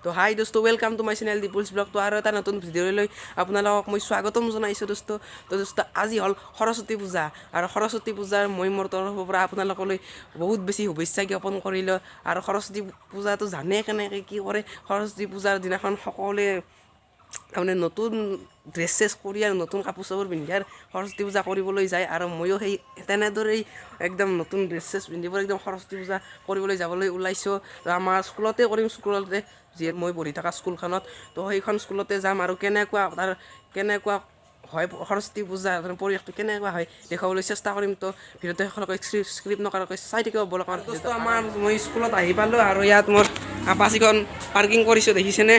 তো হাই দোস্ত, welcome to my channel দিপুলছ blog. তো আৰু এটা নতুন ভিডিঅ'লৈ আপোনালোকক মই স্বাগতম জনাইছোঁ দোস্ত। তো দোস্ত, আজি হ'ল সৰস্বতী পূজা আৰু সৰস্বতী পূজাৰ মই মোৰ তৰফৰ পৰা আপোনালোকলৈ বহুত বেছি শুভেচ্ছা জ্ঞাপন কৰিলোঁ। আৰু সৰস্বতী পূজাটো জানে কেনেকৈ কি কৰে। সৰস্বতী পূজাৰ দিনাখন সকলোৱে তাৰমানে নতুন ড্ৰেছ চেছ কৰি আৰু নতুন কাপোৰ চাপোৰ পিন্ধি আৰু সৰস্বতী পূজা কৰিবলৈ যায়। আৰু ময়ো সেই তেনেদৰেই একদম নতুন ড্ৰেছ চেছ পিন্ধি পেলাই একদম সৰস্বতী পূজা কৰিবলৈ যাবলৈ ওলাইছোঁ। তো আমাৰ স্কুলতে কৰিম, স্কুলতে, যিহেতু মই পঢ়ি থকা স্কুলখনত। তো সেইখন স্কুলতে যাম আৰু কেনেকুৱা তাৰ কেনেকুৱা হয় সৰস্বতী পূজা পৰিৱেশটো কেনেকুৱা হয় দেখুৱাবলৈ চেষ্টা কৰিম। তো ভিডিঅ'টো শেষলৈকে স্কিপ নকৰাকৈ চাই থাকিব। বলক। দোস্ত, আমাৰ মই স্কুলত আহি পালোঁ আৰু ইয়াত মোৰ আপাচিখন পাৰ্কিং কৰিছোঁ, দেখিছেনে?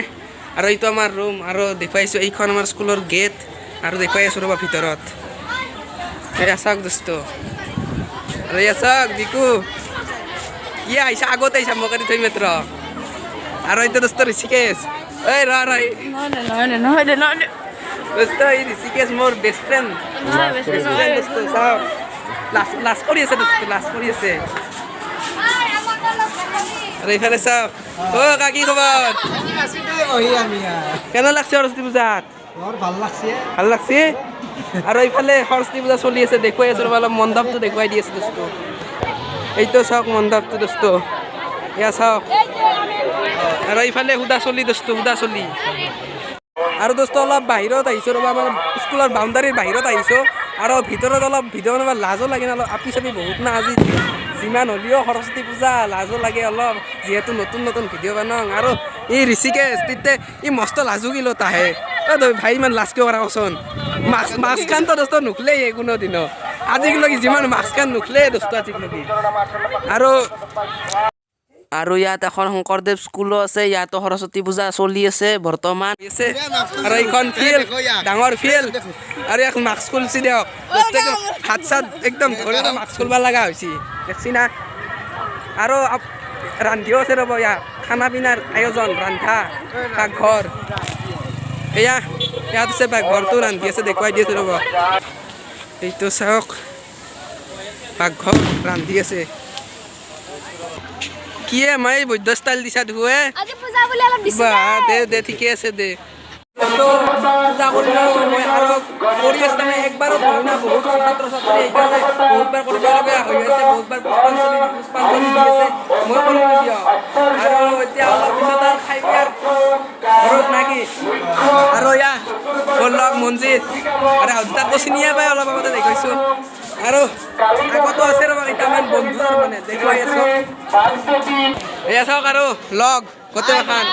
আৰু এইটো আমাৰ ৰুম আৰু দেখুৱাইছোঁ, এইখন আমাৰ স্কুলৰ গেট আৰু দেখুৱাই আছোঁ ৰ'বা ভিতৰত। এয়া চাওক দোস্ত, আৰু এয়া চাওক বিকু ইয়ে আহিছে, আগতে আহিছে, মোক এৰি থৈ মাত্ৰ। আৰু এইটো দোস্ত ঋষিকেশ। এই ৰ ৰ। নহয় নহয় নহয় দে, নহয় দে। দোস্ত, এই ঋষিকেশ মোৰ বেষ্ট ফ্ৰেণ্ড। নহয়, বেষ্ট বেষ্ট ফ্ৰেণ্ড দোস্ত, চাওক, লাজ লাজ কৰি আছে দোস্ত, লাজ কৰি আছে। আৰু এইফালে চাওক। অ' কা, কি খবৰ? কেনে লাগছে সৰস্বতী পূজাত? বৰ ভাল লাগছে। ভাল লাগছে। আৰু এইফালে সৰস্বতী পূজা চলি আছে, দেখুৱাই আছো ৰ'বা, অলপ মণ্ডপটো দেখুৱাই দি আছো দোস্ত। এইটো চাওক মণ্ডপটো দোস্ত, এয়া চাওক। আৰু এইফালে সুদা চলি দোস্ত, সুদা চলি। আৰু দোস্ত, অলপ বাহিৰত আহিছোঁ ৰ'বা, আমাৰ স্কুলৰ বাউণ্ডাৰীৰ বাহিৰত আহিছোঁ। আৰু ভিতৰত অলপ ভিডিঅ' বনাব লাজো লাগে না, অলপ আপি চাপি বহুত না। আজি যিমান হ'লেও সৰস্বতী পূজা, লাজো লাগে অলপ, যিহেতু নতুন নতুন ভিডিঅ' বনাওঁ। আৰু এই ঋষিকেশ তেতিয়া ই মস্ত লাজু গিলো তাহে। অ' তই ভাই, ইমান লাজ কিয় কৰা কচোন? মাস্কখানতো দোস্ত নুখুলেই কোনো দিনো আজিলৈকে, যিমান মাস্কখান নুখুলে দোস্ত আজিলৈকে। আৰু আৰু ইয়াত এখন শংকৰদেৱ স্কুলো আছে, ইয়াতো সৰস্বতী পূজা চলি আছে বৰ্তমান আছে। আৰু এইখন ফিল্ড, ডাঙৰ ফিল্ড। আৰু ইয়াত মাস্ক খুলছি দিয়ক দোস্ত, একদম হাত চাত একদম ধৰি মাস্ক খুলব লগা হৈছে, দেখছি না? আৰু ৰান্ধিও আছে ৰ'ব, ইয়াত খানা পিনাৰ আয়োজন, ৰান্ধা পাকঘৰ। এয়া ইয়াত আছে পাকঘৰটো, ৰান্ধি আছে, দেখুৱাই দি আছো ৰ'ব। এইটো চাওক পাকঘৰ, ৰান্ধি আছে। কিয়ে মাই বৈদ্য ষ্টাইল দিছা দেখোঁ। আজি পূজা বুলি অলপ দিছো। বা দে দে, ঠিকে আছে দে। তো পূজা কৰিলেও মই আৰু কৰি আছো, তাৰমানে একবাৰত নহয় না, বহুত ছাত্ৰ ছাত্ৰী, সেইকাৰণে বহুতবাৰ কৰিব লগা হৈ আছে। বহুতবাৰ পুষ্পাঞ্জলি পুষ্পাঞ্জলি দি আছে, মই কৰিলোঁ দিয়ক। আৰু এতিয়া অলপ পিছত আৰু খাই পিয়াৰ ঘৰত নাকি। আৰু এয়া মোৰ লগ মঞ্জিত আৰু তাকো চিনিয়ে পাই, অলপ আগতে দেখুৱাইছোঁ। আৰু আগতো আছে ৰ'বা কেইটামান বন্ধু, আৰু মানে দেখুৱাই আছোঁ। এয়া চাওক, আৰু লগ গোটেই এখন।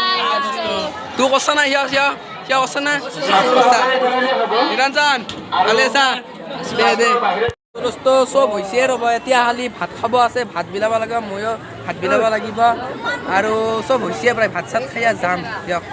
তোৰ কৰছা না? সিয়া সিয়া সিয়া কৰছা না? কৰছা। নিৰঞ্জন, ভালে আছা? দে দে দোস্ত, চব হৈছে ৰ'ব, এতিয়া খালি ভাত খাব আছে, ভাত বিলাব লাগিব, ময়ো ভাত বিলাব লাগিব। আৰু চব হৈছে প্ৰায়, ভাত চাত খাই যাম দিয়ক।